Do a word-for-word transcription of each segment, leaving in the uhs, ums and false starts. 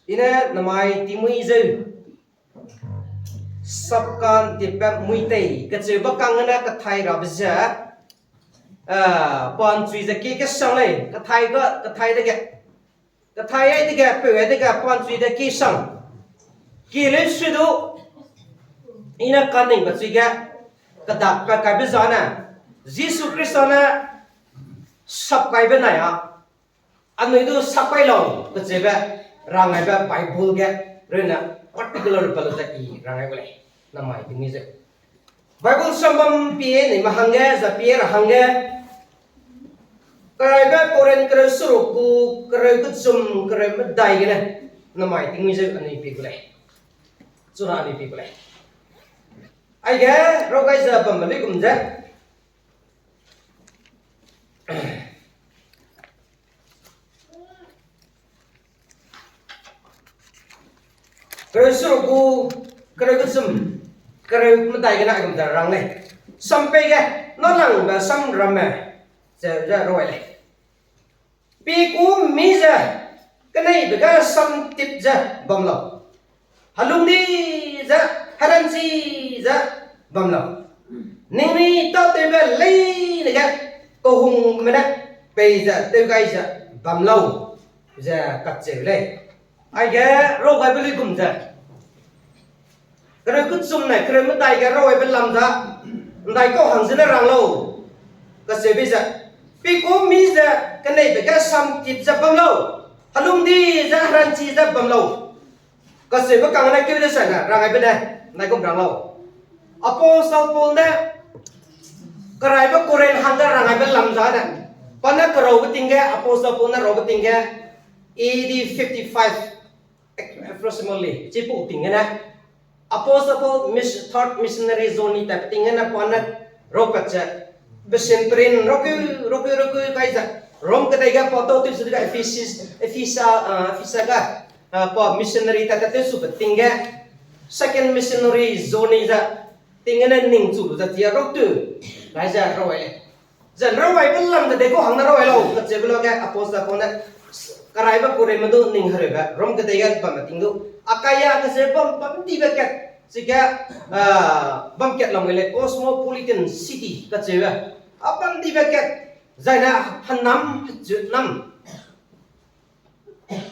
I ne namai tingmui zeu, sapkan tipe mui tei, kacheube kang gene kathai rabe ze, ah, panchui ze ki kesang lei, kathai ga, kathai dege, kathai ai dege, peu ai dege, panchui de ki sang. Ki leu su du, i ne kaningbe chui ge, kadak pa kaibe zane, Jisu Khrista ne sap kaibe nai a, anui du sap kai lau, kacheube, rangaibe Bible ge, rune particular pa lu ze i rangai gu lei, namai tingmui zeu. Bible sambam pie nei ma hangge, za pie ra hangge, Keraibe Korinth kereu seruk gu, kereu kechum, kereu medai gene, namai tingmui zeu anui pie gu lei. Chuna anui pie gu lei. Aige, rau gai ze bambe luigum ze. Kereu seruk gu, kereu kechum, kereu medai gene aigum ze rang lei. Sampei ge, nâlangbe sam ramme, ze, ze rau ai lei. Pi ku mi ze, keneibe ge samtip ze bam lau. Helung di ze, heranchi ze bam lau. Ningnui tâtewbe leine ge, kehungme ne, pei ze, tew gai ze bam lau. Ze kacheu lei. Aige rau gaibe luigum ze, kereu kechum ne kereu medai ge rau gaibe lam ze, ndaikau hang zene rang lau. Kacheube ze, pi ku mi ze, keneibe ge samtip ze bam lau. Helung di ze, heranchi ze bam lau. Kacheube kang ne keu de sene rang gaibe ne, ndaigum rang lau. Apostle Paul ne, keraibe Korinth hangge rang gaibe lam ze ne, pa ne keraube ting ge, Apostle Paul ne raube ting ge, A D fifty-five, approximately, chipau ting gene, Apostle Paul, mis-, third missionary journey tat ting gene pa ne, raupat ze, pesin perin, rokeu, rokeu, rokeu, kai ze, Rom kedei ge pa tau tew su de ga Ephesus, Ephesus, ah, Ephesus ga, ah, pa missionary tat tew su pe ting ge, second missionary journey ze, ting gene ningchu lu ze tia rokeu, kai ze rau ai lei. Zan rau aibe lam de dei kau hang ne rau ai lau, kacheube luage Apostle Paul ne, keraibe Korinthme du ning hereube, Rom kedei ge bamme ting du, Achaia kacheu bam, bam dibe kat, chige, ah, bam kat lam ge lei, cosmopolitan city kacheube, a bam dibe kat, zaine henam, hechut nam.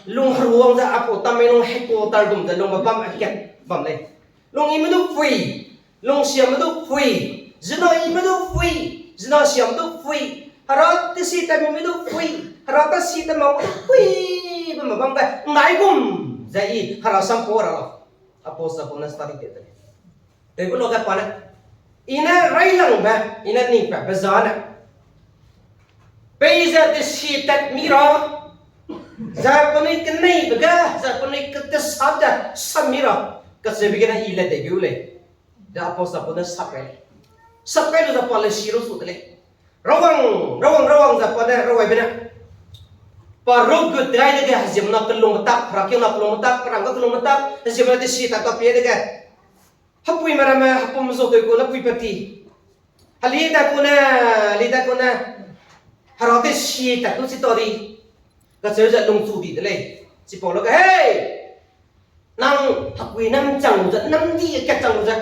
Lung heruang ze apau tammei lung headquarter gum ze lungbe bam akat bam lei. Lung ime du pui, lung siame du pui, zina ime du pui, zina siame du pui, hera tesi tammime du pui, hera tesi tammame du pui, bam bam ge, ndaigum ze i hera sam pau ra lau. Apostle Paul ne study tew de lei. Tewbe luage pa ne, i ne railangbe, i ne ningpatbe zane, peize tesi tat mi ra, zai penui keneibe ge, zai penui ketesap ze sap mi ra, kacheube gene i le teibe u lei. Ze Apostle Paul ne sap kai lei. Sap kai lu ze pa le si rau su de lei. Rawang, rawang, rawang ze pa ne rau aibe ne, pa rau gut gai dege heziemmena kelungbe tak, herakiangna kelungbe tak, perangga kelungbe tak, heziemmena tesi tat ta pie dege, hepuime ramme hepum zo tew ku ne pui pat ti. Heli tat ku ne, heli tat ku ne, hera tesi tat tu chi ta di. Kacheu ze lungchu di de lei. Chipau luage, hei! Nang hekui nam chang lu ze, nam di kat chang lu ze.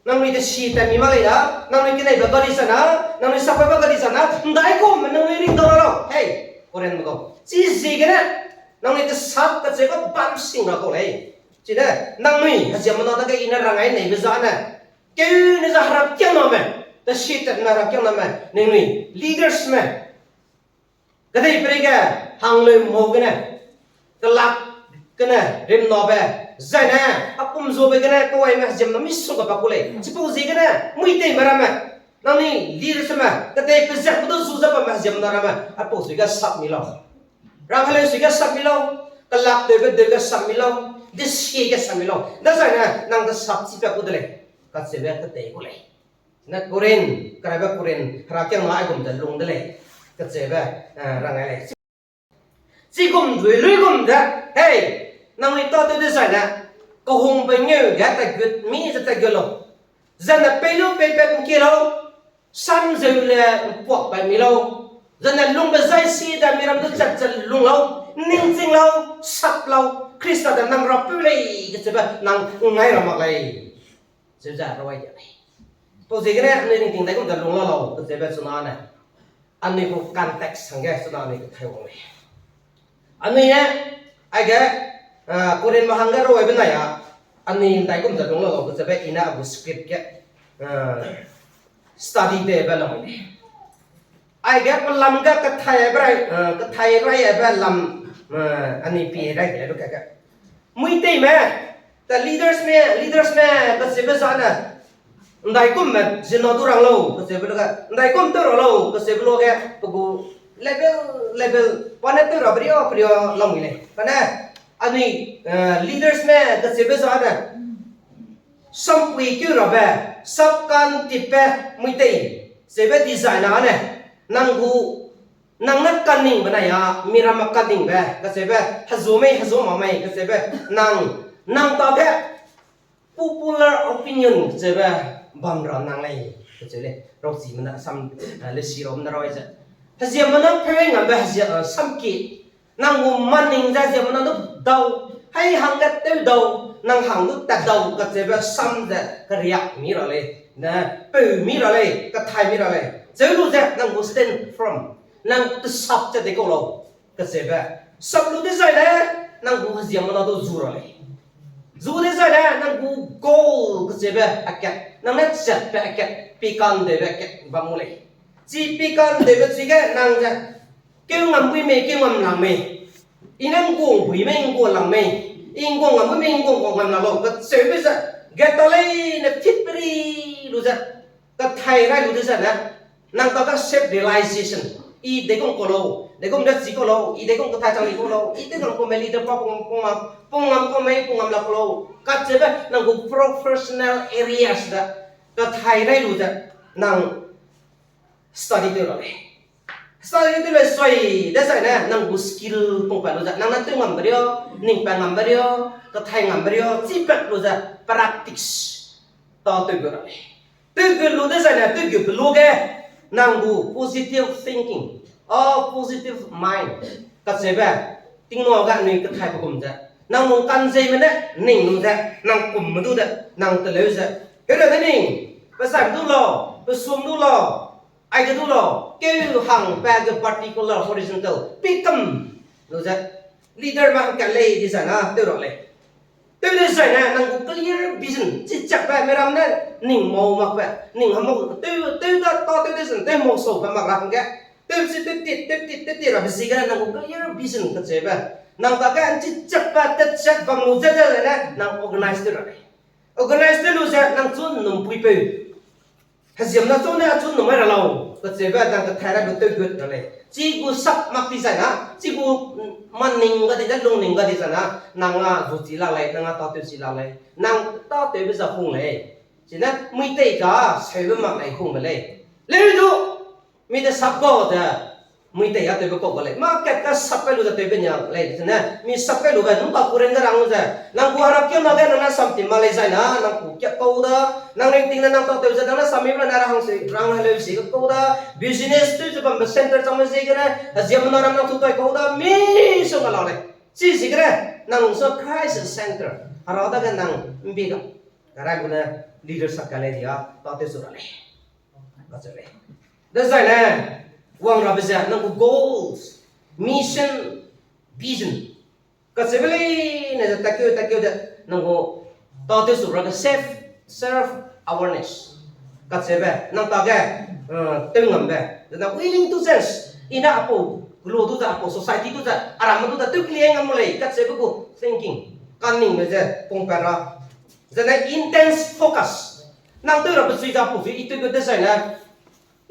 Nangnui tesi tat mi mak lei da, nangnui keneibe gari sana, nangnui sapbe gari sana, ndaigum nangnui ring dau ra lau. Hei, Korinthme gau. Chiziegene, nangnui tesap kacheu ga bam sing ra kau lei. Chine, nangnui heziemmena dage i ne rang ai neibe zane, keune ze herakiangname, tesi tatme herakiangname, ningnui leadersme, kedeiperei ge, hangleu mau gene, kelak gene, rimnabe, zaine, hepum zobe gene, kawaime heziemmena misongga pa ku lei. Chipau ziegene, mui teime ramme, nangnui leadersme, kedei pezatme du zu ze bamme heziemmena ramme, aipau sui ge sap mi lau. Rang heleu sui ge sap mi lau, kelak deu ge deu ge sap mi lau, desie ge sap mi lau. Dazaine, nang tesap chipat ku de lei, kacheube ketei ku lei. Ne Korinth, keraibe Korinth, herakiangna aigum ze lung de lei, kacheube, eh, rang ai lei. Chigum dui luigum ze, hei, nangnui tâtew dezaine, kehungbe ngeu ge tatgut mi ze tatgut lau. Zane pei lu peipat ngkie lau, samzeu le ngpuakpat mi lau. Zane lungbe zai si ze miram du chat ze lung lau. Ningching lau, sap lau, Khrista de nang rapeu lei, kacheube nang ngai ra mak lei. Zeu ze rawai dia lei. Pau ziegene anui ringting ndaigum ze lung la lau, kacheube chuna ne. Anui gu context hangge chuna anui kethai wang lei. Anui ne, aige, ah, Corinthme hangge rawaibe nai a, anui ndaigum ze lung la lau, kacheube i ne a gu script ge, ah, study tewbe lam lei. Aige pelam ge kethai rai, eh, kethai raibe lam, eh, anui pie rai de lu kage. Muiteime, ta leadersme, leadersme, kacheube zane, ndaigumbe ziemmena du rang lau, kacheube lu ge, ndaigum tew ra lau, kacheube lu ge, pe gu level, level, pa ne tew rabe ria, pe ria lamui lei. Kane, anui, eh, leadersme, kacheube zane, sampui keu rabe, sap kantipbe, muitei, cheube design ane, nang gu, nang ne kaningbe nai a, miramme kaningbe, kacheube, hezu mei, hezu mak mei, kacheube, nang, nang ta ge, popular opinion, kacheube, bam ra nang lei, kacheu lei, rauchime ne sam, eh, lesi ramme ne rawai ze. Heziemmena peu ngambe hezia, eh, samki, nang gu maning ze heziemmena du dau, hei hangge tew dau, nang hang du tat dau, kacheube sam ze keriak mi ra lei, ne, peu mi ra lei, kethai mi ra lei. Cheu lu ze nang gu stand firm, nang tesap ze dekau lau, kacheube. Sap lu dezaine, nang gu heziemmena du zu ra lei. Zu dezaine, nang gu goal kacheube akat, nang ne chatbe akat, pi kandebe akat bam gu lei. Chi pi kandebe chige nang ze, keu ngam bui mei, keu ngam lang mei. I ne ngguang bui mei, ngguang lang mei. I ngguang ngam bui mei, ngguang ngam lang lau. Kacheube ze, geta leine fit peri lu ze, kethai rai lu dezaine, nang ta ge self realization. I degum kau lau, degum de chi kau lau, i degum kethai chang li kau lau, i degum kau mei leader pa pung, pung ngam, pung ngam kau mei, pung ngam la kau lau. Kacheube nang gu professional areas de, kethai rai lu ze, nang study tew ra lei. Study tew lei sui dezaine, nang gu skill pungpat lu ze, nang ne tew ngambe ria, ning pat ngambe ria, kethai ngambe ria, chipat lu ze, practice ta tew gu ra lei. Tew gu lu dezaine, tew gu pe lu ge, nang gu positive thinking, a positive mind, kacheube, tingna ge anui kethaibe gum ze, nang lung kanzeime ne, ning lu ze, nang kumme du de, nang teleu ze, heureu de ning, pe zai du lau, pe sum du lau, aige du lau, keu hang pa ge particular horizontal, pikem, lu ze, leader ma hangkat lei dezaine, tew ra lei. Tew dezaine, nang gu clear vision, chichakbe, meram ne, ning mau makbe, ning hamau, tew, tew da, ta tew dezaine, tew mau sau be mak ra hangge. Tew chi, tew tit, tew tit, tew tit rabe ziegene, nang gu clear vision kacheube. Nang ta ge chichakbe, techat bam lu ze ze ne, nang organize tew ra lei. Organize tew lu ze, nang chu num puipeu. Heziemmena chu ne achu numai ra lau, kacheube nang kethai rai lu tew gut ra lei. Chi gu sap mak di zaine, chi gu, mm, maning ga di ze, lungning ga di zaine, nang a zu chi lak lei, nang a tâtew chi lak lei, nang tâtewbe ze hung lei. Chine, muitei ka, seube mak lei hungbe lei. Leu du, mi de sap ga ze, muitei a tewbe kau ga lei. Mâ kat ka sap kai lu ze tewbe nia lei, chine, mi sap kai lu ge, nung ka kuren ge rang lu ze, nang gu hera kiam na ge, nang ne sam tim mak lei zaine, nang ku kiak kau da, nang ringting ne nang tâtew ze, nang ne sam mi bla ne ra hang se, rang heleu se ge kau da, business tew ze bambe center changme ziegene, heziemmena ram nang chu toi kau da, misongga lau lei. Chi ziegene, nang so Christ center, hera dage nang mbi ga, karai gu ne leader sap kai lei dia, tâtew su ra lei. Kacheu lei. Dezaine, wang rabe ze, nang gu goals, mission, vision. Kacheube leine ze takeu, takeu de, nang gu tâtew su ra ge self, self awareness. Kacheube, nang ta ge, eh, tew ngambe. Zene willing to change. I ne apau, kelu du ze apau, society du ze, aramme du ze, tew keli ngam mu lei, kacheube gu thinking. Kaningbe ze, pungpat ra. Zene intense focus. Nang tew rabe sui ze apau sui, i tew gu dezaine.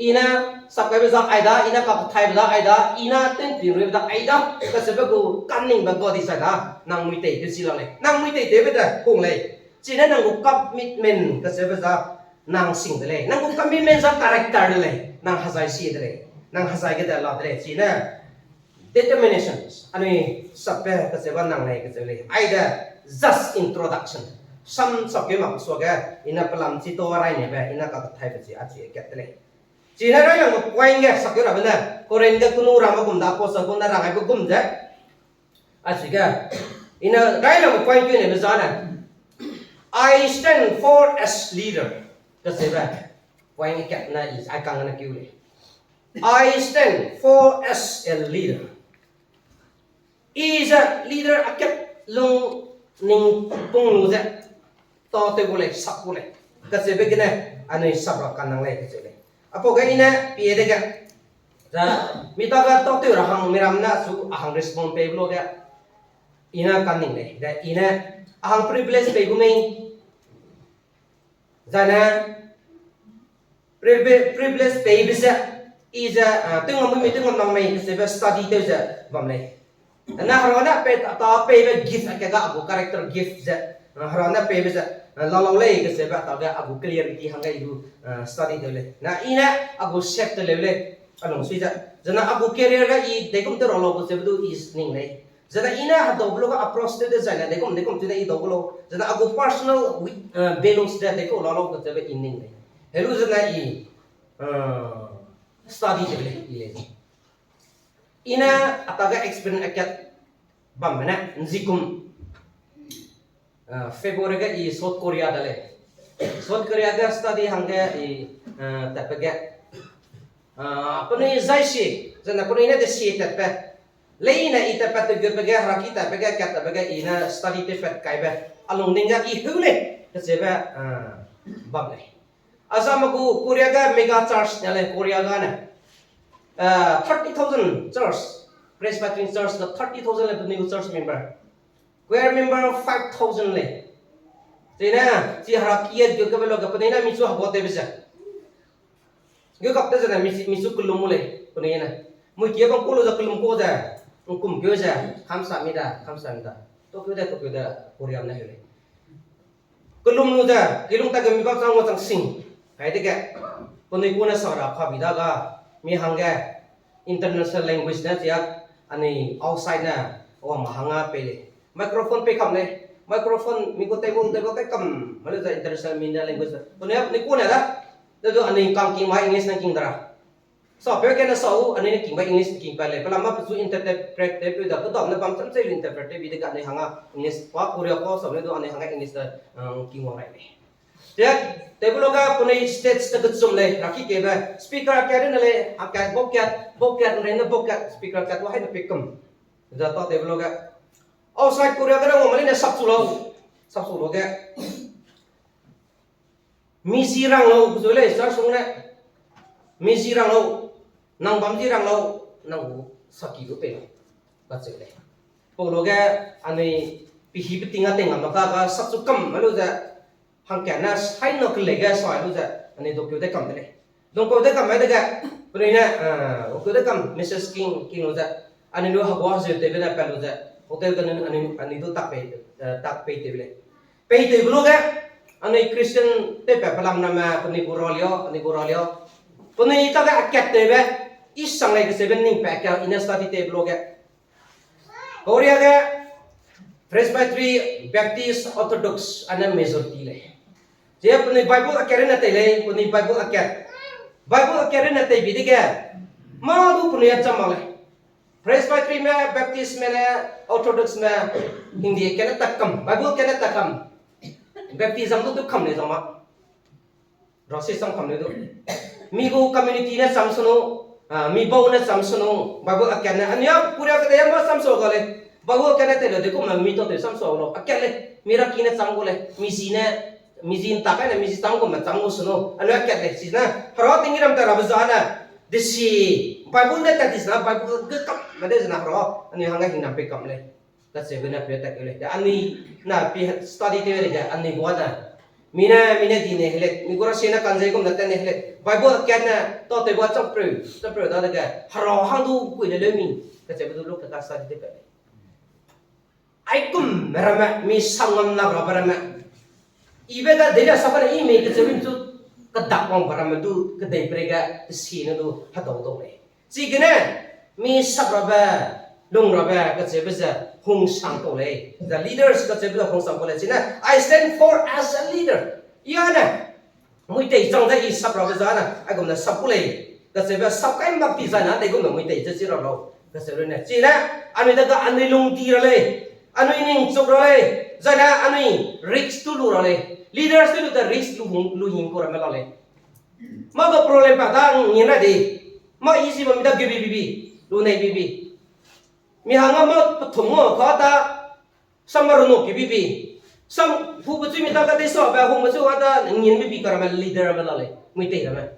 I ne sap kaibe za ai da, i ne kakthaibe za ai da, i ne tenpinruibe za ai da, kacheube gu kaningbe ga di zai da, nang muitei tew chi lak lei. Nang muitei tewbe de hung lei. Chine nang gu commitment kacheube za nang sing de lei. Nang gu commitment za character de lei. Nang hezai si de lei. Nang hezai ge de la de lei. Chine determination, anui sapbe kacheube nang lei kacheu lei. Aide just introduction. Sam sapkeu mak suage, i ne pelam chi to rai nebe, i ne kakthaibe chi a chi kat de lei. Chine railangbe point ge sakkeu rabe ne, Corinth ge kenu ramme gum da, apostle Paul ne rang aibe gum ze, Achige, ina rai na point keu ne be zane. I stand for as leader. Kacheube point kat na i ai kang na keu lei. I stand for as a leader. I ze leader akat lung ning pung lu ze, tâtew gu lei, sap gu lei. Kacheube gene, anui sap ra kanang lei kacheu lei. Apau ge i ne pie dege, za, mi ta ga tâtew ra hang, mi ram na su a hang respond pei bu lo ge, i ne kaning lei. De i ne, a hang privilege pei gu mei. Zane, privi-, privilege pei be ze, i ze, ah, tingam mi tingam nang mei, ze be study tew ze bam lei. Na hera ne pei ta, ta pei be gift a ke ga a gu character gift ze, ah, hera ne pei be ze, ah, la lau lei, ze be ta ge a gu clarity hangge i du, ah, study tew lei. Na i ne a gu shape te leu lei, a lung sui ze. Zane a gu career ga i degum te ra lau ze be du i ning lei. Zane i ne hedau bu lo ga approach tew de zane degum, degum tew ne i dau bu lo. Zane a gu personal wi-, eh, values de degum la lau ze be i ning lei. Helu zane i, eh, study tew lei, i lei. I ne a ta ga experience akat bam me ne, nzikum, eh, February ga i South Korea da lei. South Korea ga study hangge i, eh, tatbe ge. Ah, penui zai si, zane penui ne de si tatbe. Leine i tatpat te gutbe ge, heraki tatbe ge, kat tatbe ge, i ne study tew pat kaibe. A lung ning ga i heu lei, kacheube, ah, bam lei. Azame gu Korea ga mega church ne lei, Korea ga ne. Ah, thirty thousand church, Presbyterian church ga thirty thousand lei penui gu church member. Choir member five thousand lei. Chine, chi heraki a gu kebe lo ga penui ne michu habo tewbe ze. Ge kap te zene mi, michu kelum mu lei, penui ne. Mui kie bam ku lu ze kelum ku ze, ngkum keu ze, kamsa mi da, kamsa mi da. Tokeu de, tokeu de, Korea ne heu lei. Kelum lu ze, kilung ta ge mi bam chang ngua chang sing. Hai dege, penui ku ne sa ra kabi da ga, mi hangge, international language ne chia, anui outside ne, wang ma hanga pei lei. Microphone pei kam lei. Microphone mi gu table, table kai kam, malu ze international media language. Penui, penui ku ne da. Dadu anui kang king ma English ne king da ra. Sapeu kene sa u, anui ne king ba English ne king pa lei. Pelama pechu interpret te peu da, pedam ne bam cham chei interpret te bi dege anui hanga English pa Korea pa sa ne du anui hanga English da, uh, king wang rai lei. Te, table ga penui stage te kechum lei, heraki kebe speaker akat ne lei, akat bokat, bokat ne ne bokat, speaker akat wa hai ne pe kam. Za ta table ga. Outside Korea ga ne wang ma leine sapchu lau, sapchu lau ge. Mi zi rang lau, kacheu lei, church sung ne. Mi zi rang lau, nang bam zi rang lau, nang gu saki lu pei lau. Kacheu lei. Pau lu ge, anui pihi peting a tei ngam mak ka ga sapchu kam ma lu ze, hangkat ne sai na kelei ge sai lu ze, anui dokeu de kam de lei. Dongkeu de kam mai dege, penui ne, ah, dokeu de kam, Mrs King, king lu ze, anui lu hagua ze tewbe ne pat lu ze, hotel ga anui, anui du tak pei, eh, tak pei tewbe lei. Pei tewbe lu ge, anui Christian tewpat pelam ramme, penui gu ra lio, anui gu ra lio. Penui ta ge akat tewbe, i sang lei kacheube ning pa ka, i ne study tewbe lu ge. Korea ge Presbytery, Baptist, Orthodox, ane majority lei. Ze penui Bible akat rune tei lei, penui Bible akat. Bible akat rune tei bi dege, mâ du penui a cham mak lei. Presbytery me, Baptist me ne, Orthodox me, Hindi kene tak kam, Bible kene tak kam. Baptism du tu kam lei zang ma. Rasi sang kam lei du. Mi gu community ne cham sunu, ah, mi bau ne cham sunu, Bible akat ne, ania Korea kedei a mâ cham su ga lei. Bible akat ne tei le de kum mi tâtew cham su lau. Akat lei, mi heraki ne cham gu lei, mi zi ne, mi zi ntak kai ne, mi zi cham gu me cham gu sunu. Anui akat lei, chine, hera tinggîm ram ta rabe zane, desi, Bible ne tat di zane, Bible ge kam, me de zane hera, anui hangge hingnam pei kam lei. Kacheube ne pe tak lei. Da anui, na pi study tew lei da, anui gua da. Mi ne, mi ne di ne hele, mi gu rasi ne kanzei gum ne tat ne hele. Bible akat ne, tâtew ba cham preu, cham preu dadege, hera hang du kui le leu mi. Kacheube du lu kata study tew pat lei. Aigum ramme, mi sangam na rabe ramme. Ibe ga dei le sa kane i mei kecheu chu kadak wang ba ramme du, kedei prei ga, kesi ne du, hedau dau lei. Chigene, mi sap rabe, lung rabe, kacheube ze, hungsang kau lei. The leaders kacheube ze hungsang kau lei. Chine, I stand for as a leader. Ia ne, mui tei chang ze i sap rabe zane, aigum ne sap ku lei. Kacheube sap kai mak ti zane, deigum ne mui tei ze chi ra lau. Kacheu rune, chine, anui dage anui lungdi ra lei, anui ningchuk ra lei, zaine anui risk tu lu ra lei, leaders tu lu te risk lu hing, lu hing ku ramme la lei. Mâ ga problem pa ta ngin ra di, mâ easy bam mi da ge bi bi bi, lu nei bi bi. Mi hangge mâ pethung ngau ka ta, sam ma runuk ki bi bi. Sam hu pe chui mi ta ka tei sa be, hung pe chui wa ta ngin bi bi ka ramme leader ramme la lei, mui tei ramme.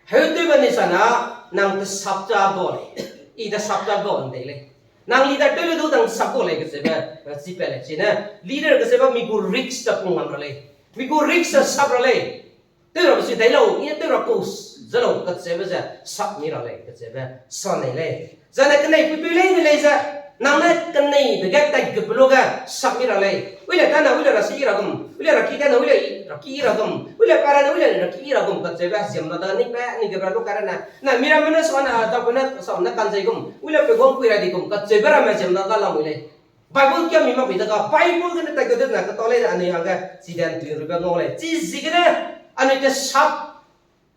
Heu tew ba ni sana, nang tesap cha ga lei, i tesap cha ga ndei lei. Nang leader tew le du nang sap ga lei kacheube, eh, chi pa lei, chine leader kacheube mi gu risk ta pung ngam ra lei, mi gu risk ta sap ra lei. Tew rabe si dai lau, i tew ra ku ze lau kacheube ze sap mi ra lei kacheube sa nei lei. Zane kenei pui pui lei ni lei ze, nang ne keneibe ge tat ge pe lu ge sap mi ra lei. Uile tane uile ra si ra gum, uile ra ki tane uile ra ki ra gum, uile pa ra ne uile ra ki ra gum kacheube ziemna da ni pe ni ge ba lu ka ra ne. Na mi ramme ne sa ne, dagene sa ne kan zai gum, uile pe guang pui ra di gum kacheube ramme ziemna da lamui lei. Bible kia mi mak bi da ga, Bible gene tat ge de na kata lei ne anui hangge chide ntui rube ngau lei. Chi ziegene anui tesap,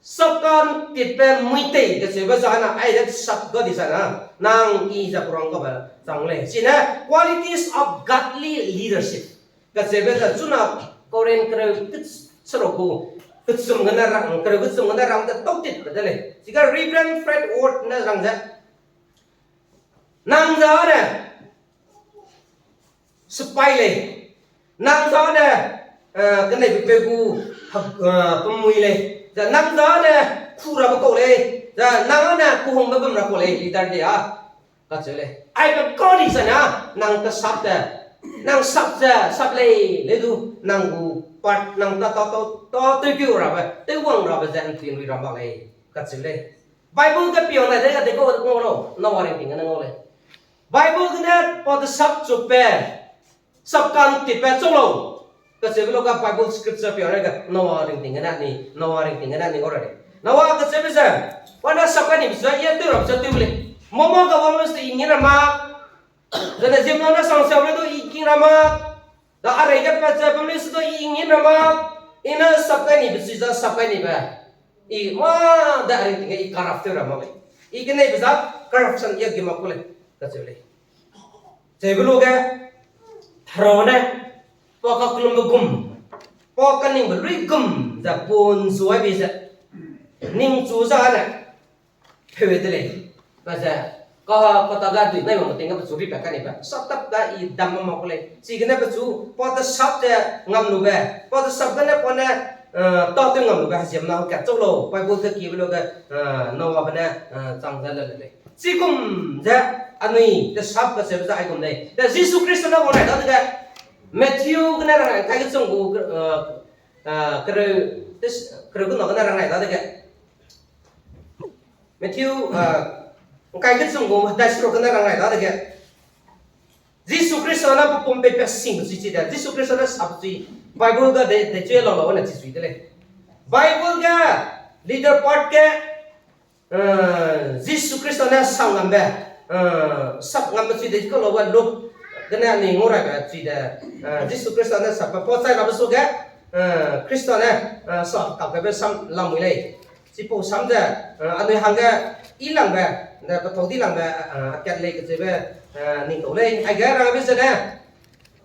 sap kan tipbe mui tei kacheube zane, ai de sap ga di zane, nang i ze purang gabe chang lei. Chine qualities of godly leadership kacheube ze chuna Corinth kereu kechero gu kechum gene rang, kereu kechum gene rang de tau titbe de lei. Chiga Reverend Fred Ward ne rang ze, nang zane sipai lei, nang zane, eh, keneibe peu gu, eh, pemui lei, ze nang zane ku rabe kau lei, ze nang ane kuhungbe bam ra kau lei, leader de a. Kacheu lei. Aibe kau di zane, nang tesap te, nang sap ze, sap lei, lei du, nang gu part, nang ta, ta, ta, ta, tew keu rabe, tew wang rabe ze ntui nrui ra mak lei, kacheu lei. Bible ge piau nai de ga de kau ngau lau, Noa ringting gene ngau lei. Bible gene pa tesap chukbe, sap kan tipbe chau lau kacheube lu ga Bible scripture piau ne ga Noa ringting gene ni, Noa ringting gene ni ngau ra lei. Noa kacheube ze, pa ne sap kai nibe sui, i tew rabe ze tew lei. Mama ga wang lu se i ngin ra mak, zane ziemmena ne sang siabe du i king ra mak, da a rei ge pat ze bam lu se du i ngin ra mak, i ne sap kai nibe sui ze sap kai nibe. I mâ da ringting ge i corrupt tew ra mak lei. I keneibe za corruption i a gi mak ku lei, kacheu lei. Cheube lu ge, Hera ne, pa kakellumbe gum, pa kaningbe luigum ze pun zuai bi ze, ningchu zane, peu de lei. Ba ze, ka, ka ta ga dui nai wang ting ge pechu ripat kai nibe, sap tap ga i dam mak ku lei. Chigene pechu, pa tesap ze ngam lube, pa tesap gene pa ne, eh, tâtew ngam lube heziemmena hangkat chau lau, Bible ge kibe lu ge, eh, Noabe ne, eh, chang ze le le lei. Chigum ze anui tesap kacheube ze aigum lei. Te Jisu Khrista ne wang nai dadege, Matthew gene rang nai kai kechum gu, eh, eh, kereu, tes-, kereu gene gene rang nai dadege. Matthew, eh, kai kechum gu dai seruk gene rang nai dadege. Jisu Khrista ne pe pum peipat singbe chi chi de. Jisu Khrista ne sap chi. Bible ga de, de chi lau lau ne chi sui de lei. Bible ga leader part ge, eh, Jisu Khrista ne sangngambe, eh, sap ngambe chi de ka lau ga Luke gene ni ngau raibe chi de, eh, Jisu Khrista ne sap pe pa chai rabe su ge, eh, Khrista ne, eh, sa kakbe sam lamui lei. Chipau sam ze, eh, anui hangge i langbe, ne pethau di langbe, eh, akat lei kacheube, eh, ning tau lei. Aige rangbe zene,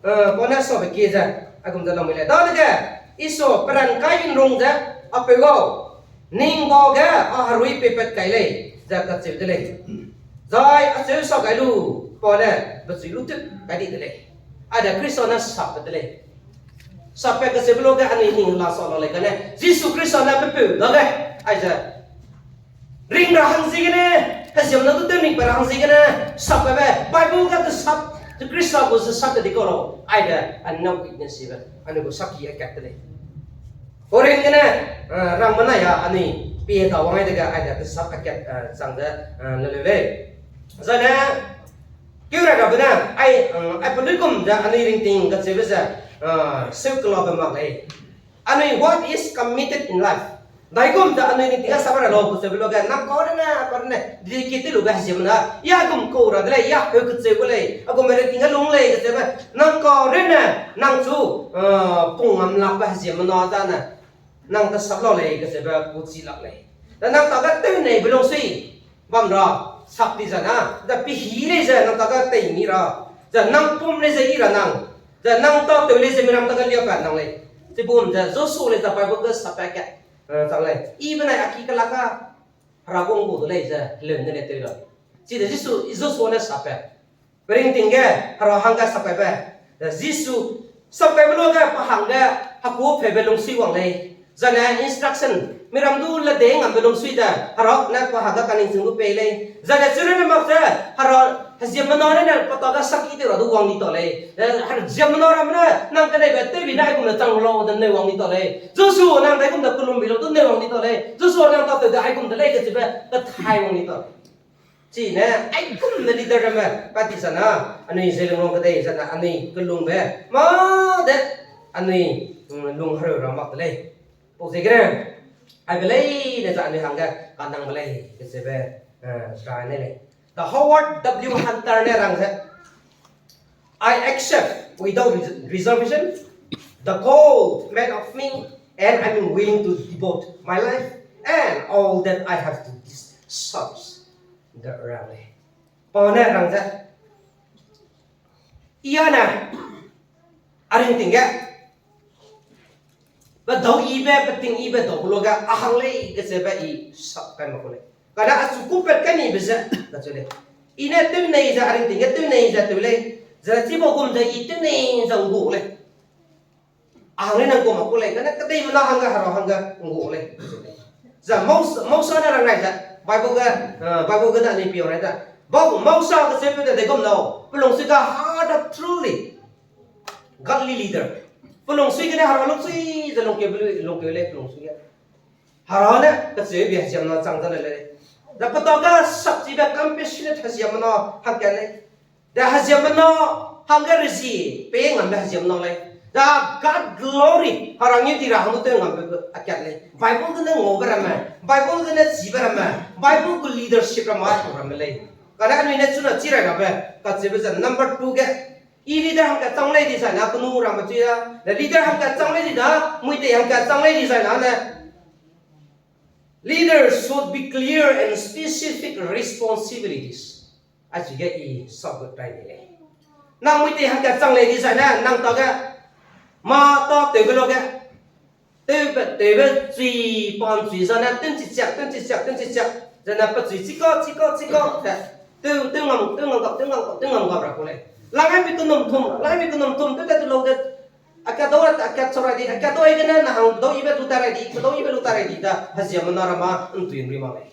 eh, pa ne sabe kie ze, aigum ze lamui lei. Dadege, Isua peran kai nrung ze, a peu gau, ning ba ge a herui peipat kai lei, ze kacheu de lei. Zai acheu sa kai lu, pa ne, pechui lu tut kai di de lei. Aide Khrista ne sapbe de lei. Sapbe kacheube lu ge anui ning la sa la lei kane. Jisu Khrista ne pe peu dage, aize ring ra hang ziegene, heziemmena du tew ning pa ra hang ziegene, sapbe be, Bible ga tesap, Khrista gu ze sap te di kau lau, aide, anui witness be, anui gu sakhi akat de lei. Corinth gene, eh, rangmenai a, anui pie da wang ai dege, aide tesap akat, eh, chang ze, eh, leleu lei. Zane, keu rai rabe ne, ai, eh, ai peluigum ze anui ringting kacheube ze, eh, seu kelabe mak lei. Anui what is committed in life. Daigum ze anui ringting a sap ra lau kacheube lu ge, nang kau rene, kau rene, dedicate lube heziemmena, ya gum kau ra de lei, ya heu kacheu gu lei, a gum ringting a lung lei kacheube, nang kau rene, nang chu, eh, pung ngam lakbe heziemmena zane, nang tesap lau lei kacheube, kuchi lak lei. Da nang ta ga tew nei be lungsui, bam ra, Sak di zai na, da pehî lei ze nang ta ga tei mi ra, zai nang pum lei ze i ra nang, zai nang tâtew lei ze miram ta ga lia pat nang lei. Chibum ze Joshua lei ze Bible ge sappat ka, eh, chang lei. I benai a ki kelak a, Hera gu nggu de lei ze, heleu ne lei tew la. Chide Jisu, Joshua ne sappat. Peringting ge, Hera hangge sapkaibe. Zai Jisu sapkaibe luage pa hangge, heku pheube lungsui wang lei. Zai ne instruction, miram du le de ngambe lungsui de, Hera ne pa hangge kaningching du pei lei. Zai ne chirune mak ze, Hera, heziemmena ne ne pa ta ga saki tew ra du wang di ta lei. Eh, heziemmena ramme ne, nang keneibe tewbi ne aigum ne chang lau de ne wang di ta lei. Joshua nang de aigum de kelum bi lau du ne wang di ta lei. Joshua nang tâtew de aigum de lei kacheube, kethai wang di ta lei. Chine, aigum ne leader ramme, pa ti zai na, anui Zeliangrong kedei zai na, anui kelungbe, mâ de, anui, mm, lung hereu ra mak de lei. Pau ziegene, aibe leine zai anui hangge, kanangbe lei, kacheube, eh, ra ne lei. The Howard W Hunter ne rang ze, I accept without res-, reservation the call made of me, and I'm willing to devote my life and all that I have to this service. Nda rang lei. Pau ne rang ze, i a ne, a ringting ge, pe dau ibe, pe ting ibe dau luage, a hang lei kacheube i sapkai mak ku lei. Kane a chu kupat kai nibe ze, kacheu lei. I ne tewnei ze, a ringting ge tewnei ze tew lei. Ze chibau gum ze i tewnei ze nggu lei. A hang lei nang ku mak ku lei, kane kedeimena hangge, Hera hangge nggu lei. Ze Mos-, Mosa ne rang rai ze, Bible ge, eh, Bible ge ne anui piau rai ze. Bau Mosa kacheube de dei gum lau, pe lungsui ga heart of truly godly leader. Pe lungsui gene Hera lungsui ze lungkeu be lu-, lungkeu lei pe lungsui ge. Hera ne, kacheube heziemmena chang ze le lei. Da pe ta ga sapchibe compassionate heziemmena hangkat lei. Da heziemmena hangge rezie pei ngambe heziemmena lei. Da God glory, Hera ngeu di ra hang du tew ngambe akat lei. Bible gene ngaube ramme, Bible gene chibe ramme, Bible gu leadership ramme, ramme lei. Kane anui ne chuna chi rai rabe, kacheube ze number two ge, i leader hangkat chang lei dizai na, kenu ramme chi da, da leader hangkat chang lei di da, muitei hangkat chang lei dizai na ne, leaders should be clear and specific responsibilities. Achige i sap gu tai di lei. Nang muitei hangkat chang lei dizai ne, nang ta ge, mâ tâtewbe luage, tewbe, tewbe chui pan chui zane, tew'nchi chiak, tew'nchi chiak, tew'nchi chiak, zane pe chui chika, chika, chika, te, tew, tew ngam, tew ngam gap, tew ngam gap, tew ngam gap ra ku lei. Langai mi kenum tum, langai mi kenum tum, tew te tu lau de, akat dau, akat chau rai di, akat dau aigene na hang dau ibe lu ta rai di, pe dau ibe lu ta rai di da, heziemmena ramme ntui nri mak lei.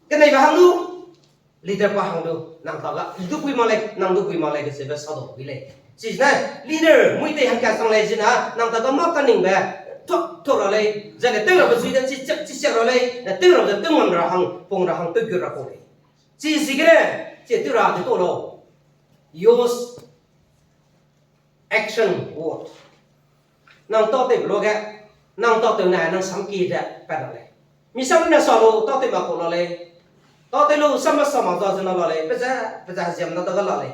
Keneibe hang du, leader pa hang du, nang ta ga, i du pui mak lei, nang du pui mak lei, kacheube sa dau pui lei. Chine, leader, muitei hangkat chang lei zina, nang ta ga mâ kaningbe, tuak, tuak ra lei, zane tew rabe chui de, chi chiak, chi chiak ra lei, ne tew rabe ze tew ngam ra hang, pung ra hang, tew gu ra ku lei. Chi ziegene, chi tew ra de tu lau. Use action word. Nang tâtewbe luage, nang tâtew ne, nang samki ze pat ra lei. Mi sam ne sa lu, tâtew mak ku la lei. Tâtew lu, sam ma sa mak za zena la lei. Pe ze, pe ze heziemmena ta ga la lei.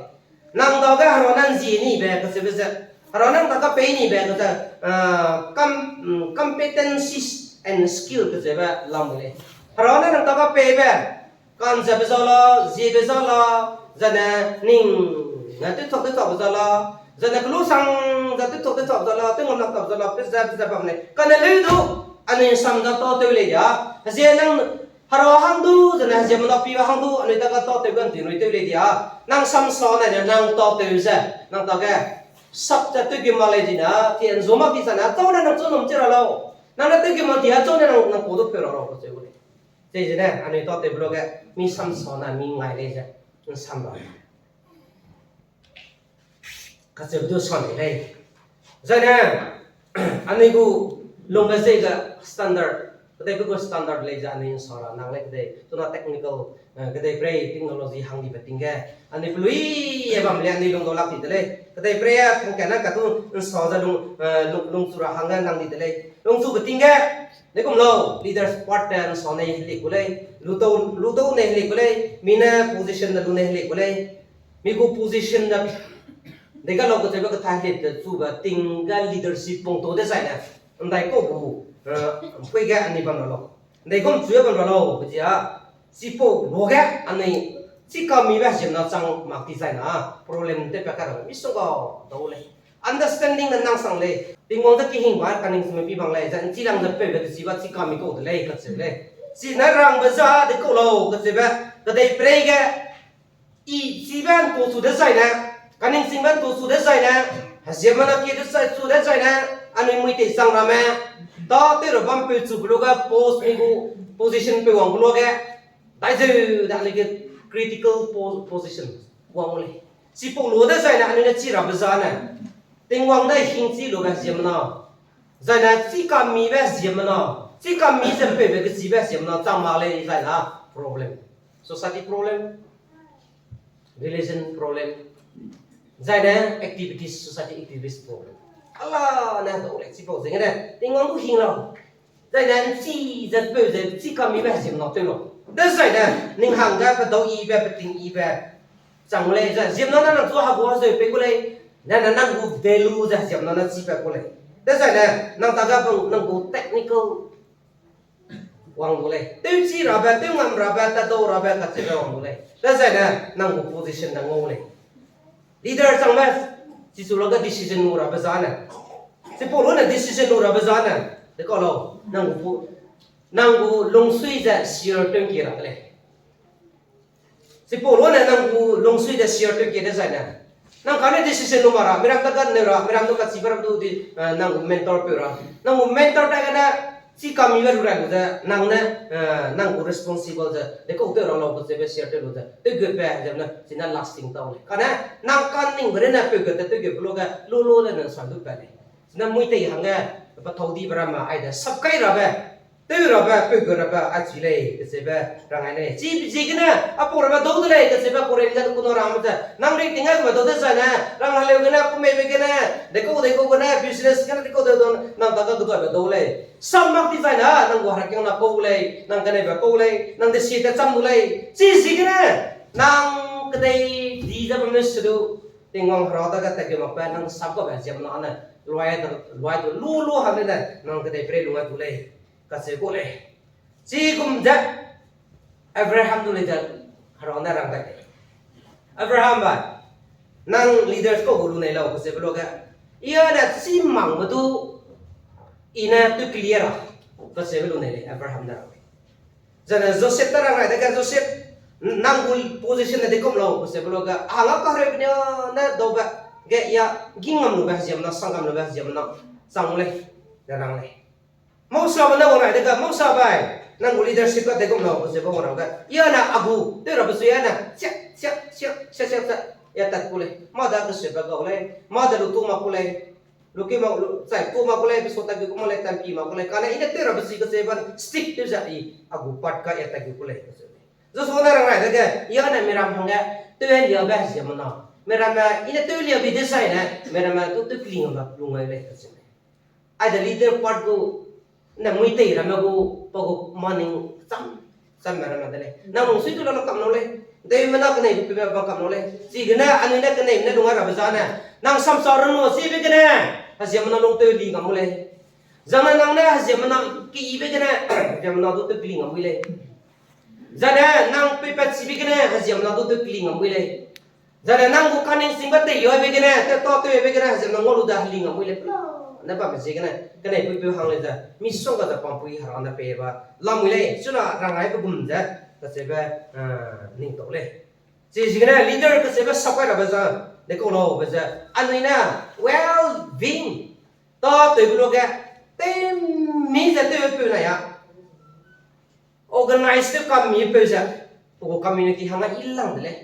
Nang dage Hera ne nzi nibe kacheube ze, Hera nang ta ga pei nibe kaze, ah, com-, mm, competencies and skill kacheube lam lei. Hera ne nang ta ga peibe, kanzabe za la, ziebe za la, zane ning, ne tewchak tewchakbe za la, zane kelu sang ze tewchak tewchakbe za la, tew ngam lak tak za la, pe ze, pe ze bam lei. Kane leu du, anui sam ze tâtew lei dia. Hezie nang Hera hang du, zane heziemmena pibe hang du, anui ta ga tâtew ga nti nui tew lei dia. Nang sam sa ne, nang tâtew ze, nang ta ge sap ze tew gim mak lei dina, ti nzu mak di zane, chau ne nang chu num chi ra lau. Nang ne tew gim mak di a chau ne nang, nang ku du peu ra lau, kacheu gu lei. Chizene, anui tâtewbe luage, mi sam sa ne, mi ngai lei ze, nsam ra. Kacheu du sa nei lei. Zane, anui gu lungbe ze ga standard, kedei gu standard lei ze anui nsa ra nang lei kedei. Chuna technical, eh, kedei prei technology hang dibe ting ge. Anui pelui e bam lei anui lungdau lak di de lei. Kedei prei a kangkana katu nsa ze lung, eh, lung, lungchu ra hangge nang di de lei. Lungchube ting ge, dei kum lau, leaders part te nsa nei heli ku lei. Lutau, lutau nei heli ku lei. Mi ne position ne lu nei heli ku lei. Mi gu position ne dei ga lau kacheube kethai heli te chube ting ge leadership pungtau dezaine. Ndai kau gu, eh, mpui ge anui bam ra lau. Ndei gum chu bam ra lau, kachia. Chipau luage anui chi kamibe ziemmena chang mak ti zai na problem tew pa ka ra misongga dau lei. Understanding ne nang sang lei. Tingwang ze kehingbe kaning sime pi bang lei, zai nchi lang ze peube kechibe chi kami kau de lei kacheu lei. Chine rangbe za de kau lau kacheube, kedei perei ge i chibe ntu chu dezaine, kaning singbe ntu chu dezaine, heziemmena kie dezai chu dezaine, anui mui tei chang ramme, da tew ra bam peu chu beluage post mi gu position peu wang beluage, dai zeu da anui ge critical po-, position wang lei. Chipau lu dezaine anui ne chi rabe zane, Tingwang dai hing chi lube ziemmena, zaine chi kamibe ziemmena, chi kami ze peube kechibe ziemmena chang mak lei zai na problem. Society problem, religion problem, zaine activities, society activist problem. Ala ne dau lei chipau ziegene Tingwang du hing lau. Zaine nchi ze peu ze chi kamibe ziemmena tew lau. Dezaine ning hangge pedau yibe, peting yibe chang lei ze ziemmena ne nang chu hegua zeu pei gu lei. Nane nang gu value ze ziemmena ne chi pa gu lei. Dezaine nang dage bang nang gu technical wang du lei. Tewchi rabe, tew ngam rabe, tadau rabe kacheube wang du lei. Dezaine nang gu position ne ngau lei. Leader changbe, chichu lage decision lu rabe zane, chipau lu ne decision lu rabe zane, de kau lau, nang gu pu-, nang gu lungsui ze share tew kie ra de lei. Chipau lu ne nang gu lungsui ze share tew kie dezaine, nang kane decision lu ma ra, miram ta gat neu ra, miram du kachibe ram du di, eh, nang gu mentor peu ra. Nang gu mentor ta gene, chi kamibe lu rai lu ze, nang ne, eh, nang gu responsible ze, de kau tew ra lau kacheube share tew lu ze, tewgutbe ziemmena, chine lasting tau lei. Kane, nang kaningbe rene peugut te tewgutbe luage, lu lu ze nang sa du pat lei. Chine mui tei hangge, pethau dibe ramme, aide sap kai rabe, tew rabe, peugut rabe, a chi lei, kacheube, rang ai lei. Chi ziegene, apau rabe dau de lei, kacheube, Korinth ge kuno rangme ze, nang ring ting ai kube dau dezaine, rang haleu gene, kumeibe gene, de kau de kau gene, business gene, de kau de dau, nang dage keduaibe dau lei. Sam mak ti zaine, nang gu herakiangna kau lei, nang keneibe kau lei, nang desie te cham du lei. Chi ziegene, nang kedei di ze bam ne se du, Tingwang Hera dage tat ge makbe, nang sap gabe ziemmena ne, luai du, luai du, lu lu hang ne, nang kedei perei lu ai du lei, kacheu ku lei. Chigum ze, Abraham du lei ze, Hera ne rang dai lei. Abraham ba, nang leaders kau gu lu nei lau, kacheube luage, i â ne chi mangbe du, i ne tewkeli ra, kacheube lu nei lei, Abraham ne rang lei. Zane Joseph ta rang rai dege, Joseph, nang gu position ne de kum lau, kacheube luage, a hangge kahereube ne, ne daube, ge ya, ging ngam lube ziemmena, sang ngam lube ziemmena, chang lei, ne rang lei. Mausabe ne wang rai dege, Mausabe, nang gu leadership ga de kum lau, kacheube wang ra ge, i â ne a gu, tew rabe sui â ne, siak, siak, siak, siak, siak, siak, ya tat ku lei, mâ da kesuibe gau lei, mâ da lu tu mak ku lei, lu ki mak, lu, chai tu mak ku lei, pe su tat ki ku mak lei, tampi mak ku lei, kane i ne tew rabe sui kacheube stick tew ze i, a gu part ga ya tat ki ku lei, kacheu lei. Joshua ne rang rai dege, i â ne miram hangge, tew liabe ziemmena. Miram ne, i ne tew liabe dezaine, miram ne du tewkeli ngam lak lung ai lei, kacheu lei. Aide leader part gu, ne mui tei ramme gu, pa gu maning cham, chamme ramme de lei. Nang lungsui du la la kam lau lei. Deimena keneibe peube bam kam lau lei. Chigene, anui ne keneibe ne lung ai rabe zane, nang samsa run lu chibe gene, heziemmena lung tew li ngam gu lei. Zane nang ne heziemmena keyibe gene, heziemmena du tewkeli ngam gu lei. Zane nang peipat chibe gene, heziemmena du tewkeli ngam gu lei. Zane nang gu kaning singbe teiyoibe gene, tewtatewbe gene, heziemmena ngau lu da heli ngam gu lei pela. Ne bamme ziegene, keneipuipeu hang lei ze, misongga ze pampui Hera ne pei ba lamui lei, chuna rang aibe gum ze, kacheube, eh, ningtau lei. Chi ziegene leader kacheube sap kai rabe ze, de kau laube ze, anui ne well-being, tatewbe luage, tew mi ze tewpeu nai a, organize tew kam mipeu ze, pe gu community hangge i lang de lei.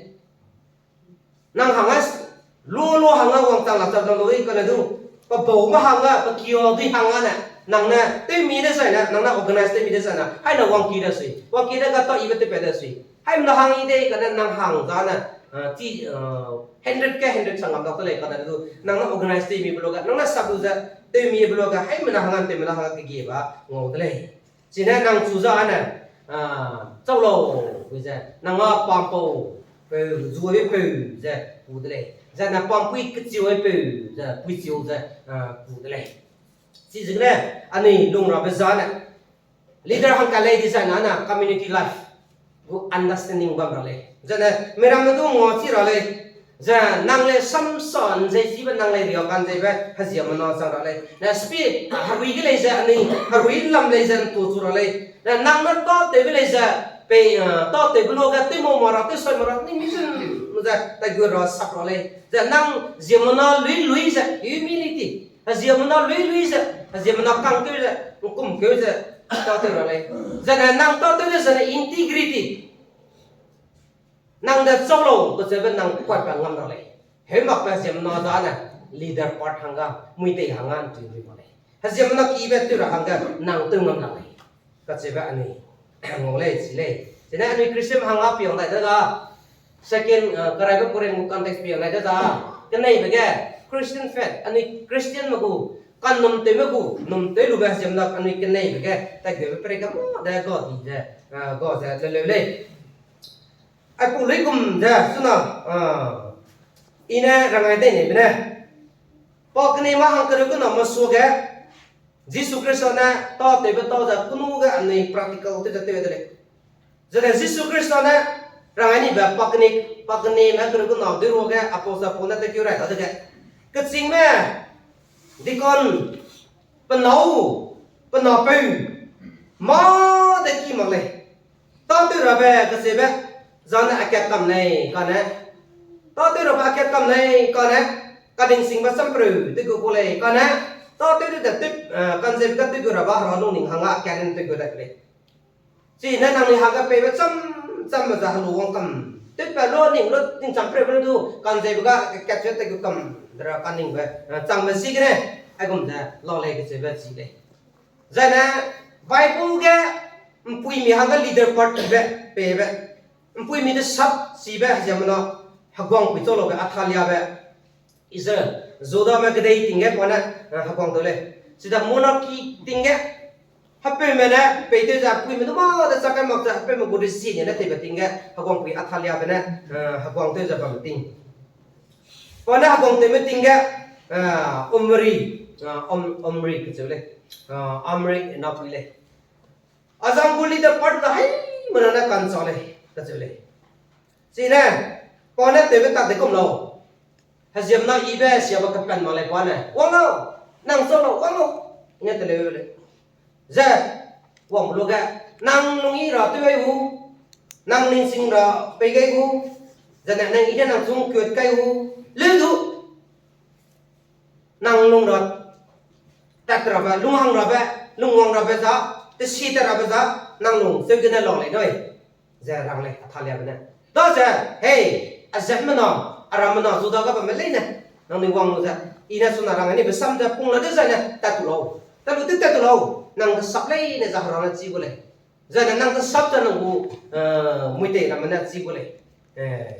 Nang hangge lu lu hangge wangchang lak chang dau lu i kane du, pe baume hangge, pe kiau dui hangge ne, nang ne tew mi dezaine, nang ne organize tew mi dezaine, haine wangki da sui, wangki de ga ta ibe tewpat da sui. Haimena hang i dei kane nang hang zane, ah, chi, ah, hundred ke hundred sang ngam dak te lei kane du, nang ne organize tew mibe luage, nang ne sap lu ze, tew mibe luage, haimena hangge, tewmena hangge kegie ba ngau de lei. Chine nang chu zane, ah, chau lau, pe ze, nang a pampau, peu, zuabe peu ze, pu de lei. Zane pampui kechiuaipeu ze, puichiu ze, ah, pu de lei. Chi ziegene, anui lung rabe zane, leader hangka lei dezaine, ana community life. gu understanding bam ra lei. Zene, miramme du ngua chi ra lei. Ze nang lei samsa nzei chibe nang lei ria kan zeibe heziemmena chang ra lei. Ne speed herui ge lei ze anui herui lam lei ze ntu chu ra lei. Ne nang ne tâtewbe lei ze pei, tâtewbe lo ge tew mau ma ra, tew sai ma ra, ning mi zun ze tai gu ra sap ra lei. Ze nang ziemmena lui lui ze humility. Heziemmena lui lui ze, heziemmena kangkeu ze, nkumkeu ze, tâtew ra lei. Zene nang tâtew de zene integrity. Nang de chau lau, kacheube nang kuatpa ngam ra lei. Heu makbe heziemmena dane, leader part hangga, muitei hangga ntui ntui ma lei. Heziemmena kibe tew ra hangge, nang tew ngam ra lei. Kacheube anui, ngau lei, chi lei. Chine anui Christian hangga piang dai de ga, second, karaibe Korinth gu context piang dai de ga, keneibe ge, Christian faith, anui Christianme gu, kanumtewme gu, numtew lube heziemmena anui keneibe ge, taigebe perei ga ma de ga di ze, ga ze leleu lei. Aipau luigum ze, chuna, i ne rangai dei neibe ne. Pa kenei ma hangkereu kena mesuage, Jisu Khrista ne tâtewbe tâ ze kenu ge anui practical tew ze tew de lei. Zene Jisu Khrista ne rangai nibe pa kenei, pa kenei ma kereu kena dui ruage apostle Paul ne tekeu rai dadege, kechîngme, deacon, pe nâu, pe napeu, mâ de ki mak lei. Tâtew rabe kacheube, zane akat kam lei kane. Tâtew rabe akat kam lei kane. Kadingsingbe champereu tewgu ku lei kane. Tâtew de tep, kanzeibe ga tewgu rabe hera lungning hangge akat nen tewgu dai lei. Chine nangnui hangge peibe cham, chamme ze helu wang kam. Tewpa lu ning lu ning champereube lu du, kanzeibe ga akat ze tewgu kam, dera kaningbe, changbe ziegene, aigum ze la lei kacheube chi lei. Zane, Bible ge, mpuimi hangge leader part be, peibe. Mpuimi de sap chibe heziemmena, heguang pui chau laube, Athaliabe. Israel, Judame kedei ting ge pa ne, heguang tew lei. Chida monarchy ting ge, hepeume ne, peitew ze, puime du mâ de chak kai mak ze, hepeume gu rezie ne tewbe ting ge, heguang pui Athaliabe ne, heguang tew ze bam ting. Pa ne heguang tewme ting ge, Omri, Om-, Omri kacheu lei. Omri napui lei. Azang gu leader part da haimena ne kanchâ lei, kacheu lei. Chine, pa ne tewbe tak de kum lau. Heziemmena ibe siabe kepan mak lei pa ne. Wang lau, nang chau lau, wang lau. Ne teleu lei. Ze, wang lu ge, nang lung i ra tew gai gu, nang ningsing ra pei gai gu, zene nang i ne nang chung kuat kai gu, leu du. Nang lung ra, tat rabe, lunghang rabe, lungwang rabe za, tesi tat rabe za, nang lung seu gene lau lei dui. Ze rang lei, Athaliabe ne. Daze, hei, azatmena, arammena, Juda ga bamme leine, nangnui wang lu ze, i ne chuna rang nibe sam ze pung la dezaine tat tu lau. Tat lu tew tat tu lau, nang kesap leine ze hera ne chi gu lei. Zane nang kesap ze nang gu, muitei ramme ne chi gu lei.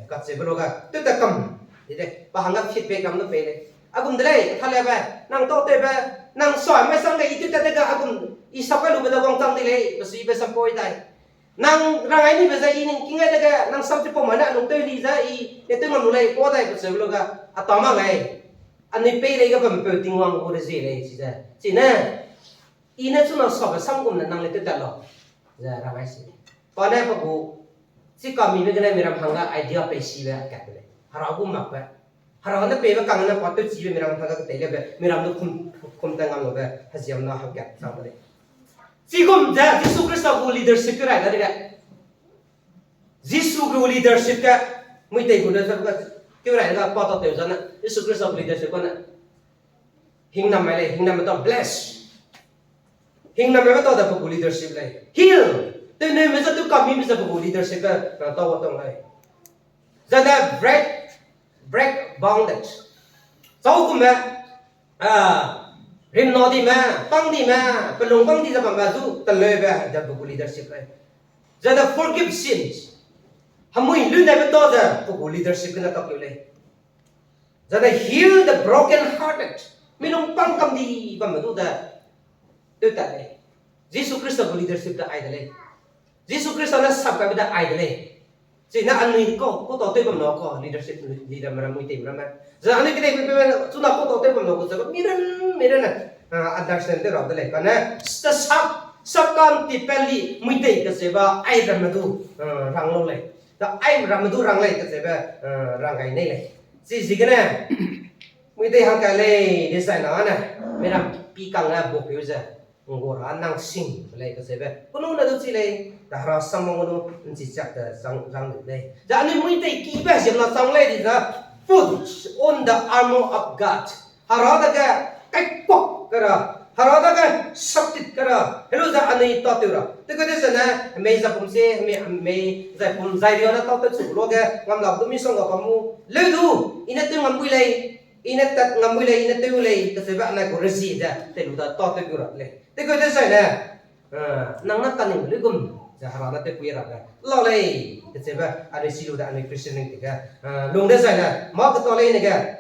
Kacheube lu ga, tew tat kam, dide, pa hangge feedback ram ne pei lei. Aigum de lei, Athaliabe, nang tâtewbe, nang same sang ge i tew tat de ga, aigum, i sap kai lube de wangchang di lei, pe suibe sampoi dai. Nang rang ai nibe ze i ning king ai dege, nang sam chipau mai ne a lung tew li ze i, ne tew ngam lu lei, pa dai kacheube lu ga, a ta mak lei. Anui peireige bampeu Tingwang gu rezie lei, chize. Chine, i ne chuna sabe samgum ne nang le tew tat lau. Ze rang ai si lei. Pa ne pe gu, chi kamibe gene miram hangge idea pei sibe kat lei. Hera gu makbe. Hera ne peibe kang ne pa tewchibe miram hangge ketei lebe, miram du kum, kum ta ngam lube, heziemmena hangkat chang de lei. Chigum ze Jisu Khrista gu leadership keu rai dadege. Jisu gu leadership ge, muitei gu ne ze keu rai da pa tâtew zane, Jisu Khrista gu leadership kane. Hingnam mai lei, hingnam mai tau bless. Hingnam mai tau da pe gu leadership lei. Heal. Tewneume ze tew kamibe ze pe gu leadership ge, tau wa tau lei. Zane break, break bondage. Chau kumme, rimnau dime, pang dime, pelung pang di ze bamme zu teleube de pe gu leadership lei. Zane forgive sins. Hemui lunebe tau ze pe gu leadership gene tau keu lei. Zane heal the broken hearted. Mi lung pang kam di bamme du de tew tat lei. Jisu Khrista gu leadership de ai de lei. Jisu Khrista ne sap kaibe de ai de lei. Chine anui kau, kau tau tew bam lau kau, leadership, leader me ramme, muitei me ramme. Zane anui kedei pe pe chuna kau tau tew bam lau kau, zane mi ran, mi ran ne, understand tew ra de lei. Kane, sap, Sapkam tipeli muitei kacheube ai ramme du, eh, rang lau lei. Da ai ramme du rang lei kacheube, eh, rang gai nei lei. Chi ziegene, muitei hangka lei design na ne, miram pi kang ne bokeu ze, ngora nang sing lei kacheube. Kunu ne du chi lei, da hera samang kunu nchi chak de zang, zang de lei. Da anui muitei kibe ziemna chang lei di da, put on the armor of God. Hera dage kaikok kera, Hera dage saptit kera, helu ze anui tâtew ra. Te kede zene, hemei zai pum se, hemei, hemei zai pum zai ria ne tâtew chu luage, ngam lau du misongga bamu. Leu du, i ne tew ngam bui lei, i ne tat ngam bui lei, i ne tew lei, kacheube anai gu rezi de, te lu da tâtew gu ra lei. Te kede zene, eh, nang ne kaning lu gum, ze Hera ne tewpui ra de. Lau lei, kacheube, anui si lu de, anui Christian ning tege, eh, lung de zene, ma keto lei nege,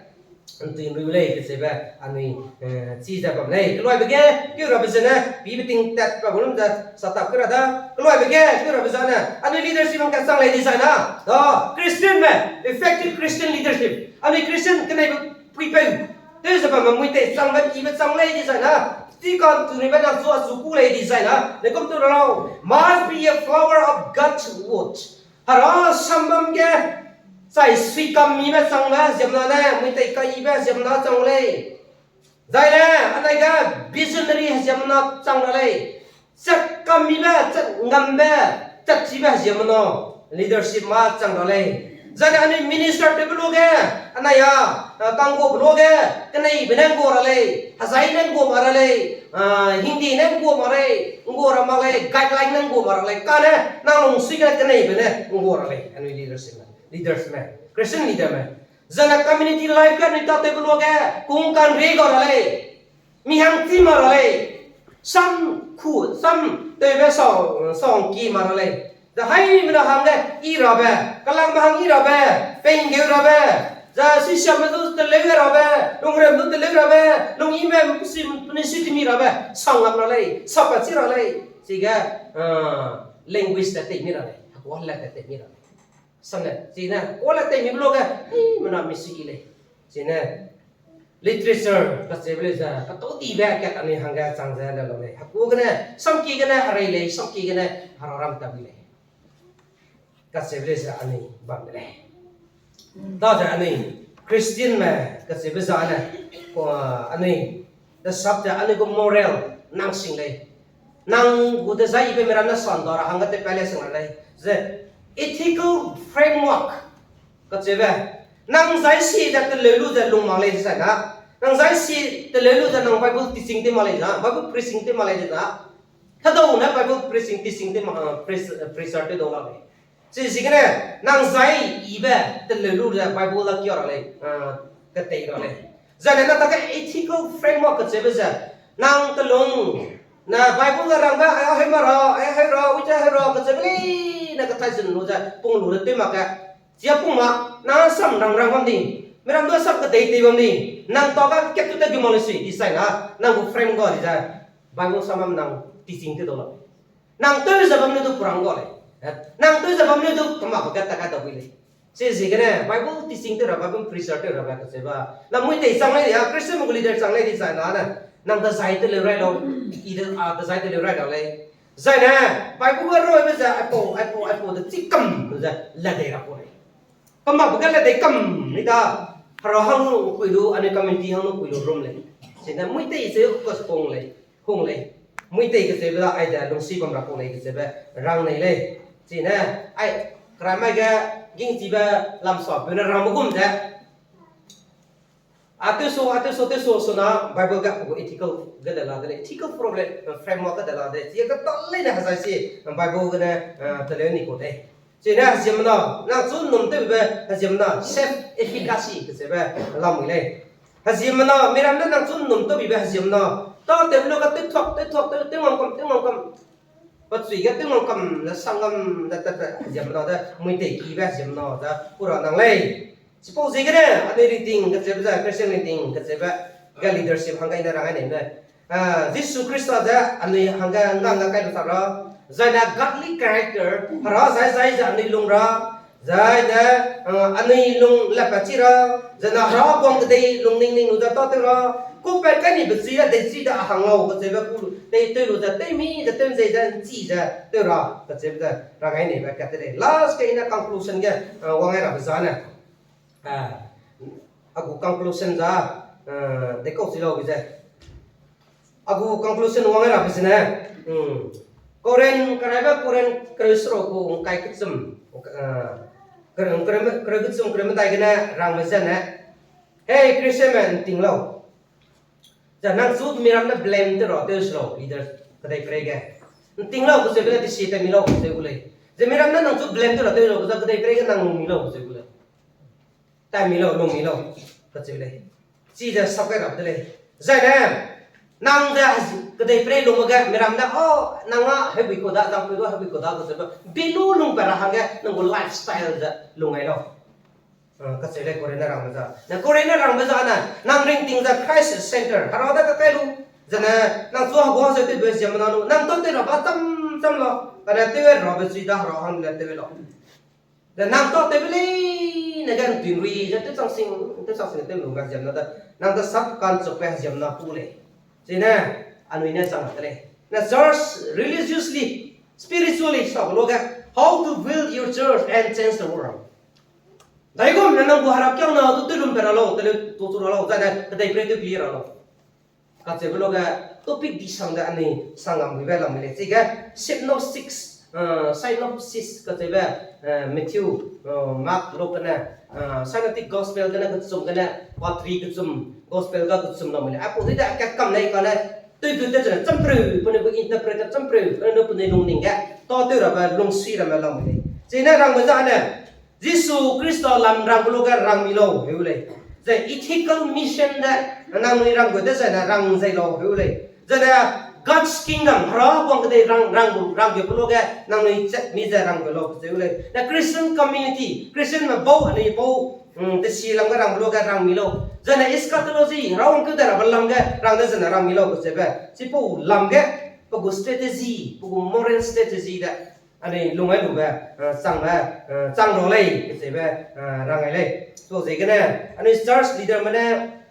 ntui nrui lei, kacheube, anui, eh, chi ze bam lei. Keluaibe ge, keu rabe zene, pibe ting tat pa gulum ze, satap keu ra da. Keluaibe ge, keu rabe zene, anui leadership hangka chang lei design na. Da, Christian me, effective Christian leadership. Anui Christian keneibe puipeu. Te ze bamme muitei changbe kibe chang lei design na. Ti kan tu ni be na zua zu ku lei design na. Ne kum tu ra lau. Must be a follower of God's word. Hera sambam ge, chai sui kam mibe changbe ziemna ne, muitei kaibe ziemna chang lei. Zai ne, anai ge visionary ziemna chang ra lei. Chat kam mibe, chat ngambe, chat chibe ziemmena, leadership ma chang ra lei. Zai ne anui minister tewbe luage, anai a, eh, kangguabe luage, keneibe ne nggua ra lei, hezai ne nggua ma ra lei, ah, Hindi ne nggua ma lei, nggua ra mak lei, guideline ne nggua ma ra lei, kane, nang lungsui ge keneibe ne nggua ra lei, anui leadership me, leaders me, Christian leader me. Zai ne community life ge anui tâtewbe luage, kung kanri ga ra lei. Mi hang chi ma ra lei. Sam ku, sam tewbe sa, sangki ma ra lei. Zai haimena hangge i rabe, kelangme hang i rabe, peinggeu rabe, zai sisiame du teleu rabe, lungrem du teleu rabe, lungime penui sitemi rabe, sang ngam ra lei, sapa chi ra lei. Chige, ah, language te tei mi ra lei, hekuâ le te tei mi ra lei. Sane, chine, kuâ le tei mi luage, haimena mi si lei. Chine, literature kacheube lei ze, katau dibe kat anui hangge chang ze le lau lei. Hekuâ gene, samki gene, herei lei, samki gene, hera ram tabi lei. Kacheube lei ze anui bam de lei. Daze anui Christian me kacheube zane, anui, de sap ze anui gu moral nang sing lei. Nang gu dezai ibe mera ne sanda ra hangge tew pa lei sing ra lei. Ze ethical framework kacheube. Nang zai si ze teleu lu ze lung mak lei dezai na. Nang zai si teleu lu ze nang Bible teaching tew mak lei na, Bible preaching tew mak lei de na. Hedau ne Bible preaching, teaching tew ma, ah, preach-, ah, preacher tew dau la lei. Chi ziegene, nang zai ibe teleu lu ze Bible la kia ra lei, ah, ketei ra lei. Zai ne nang dage ethical framework kacheube ze, nang telung, na Bible la rangbe, ai, a heu ma ra, ai, heu ra, uicha heu ra, kacheube lei, na kathai zun lu ze, pung lu ze tew mak ge. Chia pung mak, na sam rang rang bam di, miram du sam kedei tei bam di, nang tâ ga kat tu te gu mak lei sui, dezai na, nang gu frame ga di ze, Bible sam bam nang teaching tew dau la. Nang tew ze bam ne du purang ga lei. Nang tew ze bam ne du kemakbe kat ta kat dau bui lei. Chi ziegene, Bible teaching tew ra, Bible preacher tew ra ba kacheube. Na muitei chang lei di, a Christian gu leader chang lei dezai na ne. Nang dezai teleu rai lau, i de, a, dezai teleu rai lau lei. Zai ne, Bible ga roibe ze, aipau, aipau, aipau de chi kam ze, ladei ra ku lei. Kemakbe ge ladei kam, ni da, hera hang lu pui lu, anui community hang lu pui lu rum lei. Chine, muitei ze, kos kung lei. Hung lei. Muitei kacheube da ai de lungsui bam ra kau lei kacheube rang nei lei. Chine, ai, keramai ge gingchibe lamsa peu ne rangbe gum ze. A tewsu, a tewsu, tewsu suna Bible ga gu ethical ge de la de lei. Ethical problem, eh, framework ge de la de. Chi ge ta leine hezai si Bible gene, eh, teleu ni kau lei. Chine heziemmena, nang chu num tewbe heziemmena, self efficacy kacheube lamui lei. Heziemmena, miram ne nang chu num tewbibe heziemmena. Tâtewbe lu ga tewthuak, tewthuak, tew, tew ngam kam, tew ngam kam. Pechui ge tew ngam kam, ne sang ngam, ne tat, tat, heziemmena de, muitei kibe heziemmena de, kura nang lei. Chipau ziegene, anui ringting kacheube ze, Christian ringting kacheube, ga leadership hangge ne rang ai nei ne. Ah, Jisu Khrista ze anui hangge ngga ngga kai lu ta ra, zai ne godly character, hera zai zai ze anui lung ra, Zai ne, anui lung lepat chi ra, zai ne hera guang kedei lungning ning lu ze tâtew ra, kupat kai ni bechi a deichi da a hang lau kacheube ku, tei tew lu ze tew mi ze tew zei ze nchi ze tew ra kacheube ze rang ai neibe kat te lei. Last ge i ne conclusion ge wang ai rabe zane, a gu conclusion za, deikau chi lau ge ze a gu conclusion wang ai rabe zene, Corinth, karaibe Corinth kereu seruk gu ngkai kechum, kereu kechum kereu medai gene rangbe zene, Hei Christianme, nting lau. Zai nang chu miram ne blame tew ra tew se lau, leader kedeiperei ge. Nting lau kacheube ne tesi tat mi lau kacheu gu lei. Zai miram ne nang chu blame tew ra tew lau, zai kedeiperei ge nang lung mi lau kacheu gu lei. Tat mi lau, lung mi lau, kacheu lei. Chize sap kai rap de lei. Zai ne, nang ze kedeiperei lungbe ge miram ne, o, nang a hebui kau da, zangpeu du hebui kau da kacheube bi lu lungpat ra hangge nang gu lifestyle ze lung ai lau. Kacheu lei Corinth ne rangbe za. Ne Corinth ne rangbe za ne, nang ringting ze Christ center, hera da kakai lu. Zene, nang chu heguang ze tewbe ziemmena lu, nang tâtew rabe cham cham lau. Kane tew rabe chui da hera hang ne tew lau. Ze nang tâtewbe leine ge ntuinrui ze tew chang sing, tew chang sing tew lu ga ziemmena da, nang da sap ka'nchukbe ziemmena ku lei. Chine, anui ne chang de lei. Ne church religiously, spiritually sabe luage, how to build your church and change the world. Daigum ne nang gu herakiangna du tew lumpat ra lau, teleu tu tu ra lau, zai ne kedeiperei tew pi ra lau. Kacheube luage topic di sang de anui sangam mibe lam lei. Chige synopsis, synopsis kacheube, Matthew, Mark, Luke gene, synoptic gospel gene kechum gene, pa three kechum, gospel ga kechum lam lei. Aipau dui de akat kam lei kane, tewdu te zene champreu, pene gu interpret champreu, pene penui lungning ge tâtew rabe lungsui ramme lam lei. Chine rangbe zane, Jisu Khrista lam rangbe luage rang mi lau heu lei. Zai ethical mission de, nangnui rangbe de zai ne rang zai lau heu lei. Zai ne God's kingdom, hera guang kedei rang, rang, rangbe luage nangnui chat mi ze rangbe lau kacheu lei. Ne Christian community, Christianme bau, anui bau, tesi lam ge rangbe luage rang mi lau. Zai ne eschatology, hera wangkeu dai rabe lam ge rang de zai ne rang mi lau kacheube. Chipau lam ge, pe gu strategy, pe gu moral strategy de anui lung ai lube, changbe, chang ra lei kacheube, rang ai lei. So ziegene, anui church leaderme ne,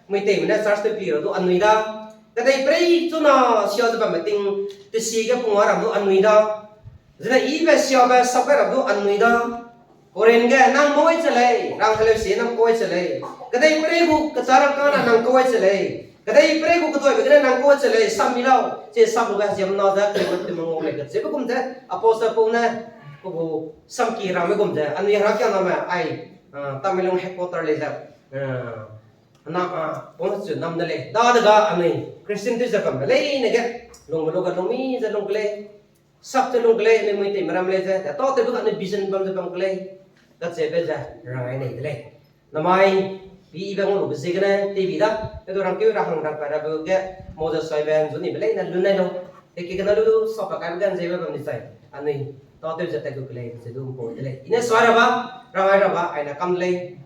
muiteime ne church tew pi ra du anui da. Kedeiperei chuna sia ze bamme ting, tesi ge pungwa ra du anui da. Zene ibe siabe sapbe ra du anui da. Corinth ge nang mui che lei, rang heleu si nang kau che lei. Kedeiperei gu kechâ rang kane nang kau che lei. Kedeiperei gu keduibe gene nang kau che lei, sam mi lau, chi sam lube ziemmena ze, tewme, tewme ngau lei kacheube gum ze, apostle Paul ne, pe gu samki rangbe gum ze, anui herakiangname ai, Tamenglong headquarter lei ze, na, pau chu nam de lei. Dadege anui Christian tew ze bambe leine ge, lungbe luage lung mi ze lung ke lei. Sap ze lung ke lei, anui muiteime ram lei ze, tâtewbe ga anui vision bam ze bam ke lei. Kacheube ze, rang ai nei de lei. Namai, pi ibe ngau lube ziegene, teibi da, tedu rangkeu ra hang rangpat rabe ge, Moses saibe nzunibe leine lun nai lau. Teki gene lu du, sapa kaibe ge nzeibe bam ni zai, anui tâtew ze tat gu ke lei, ze du mpau de lei. I ne sai ra ba, rang ai ra ba, ai ne kam lei.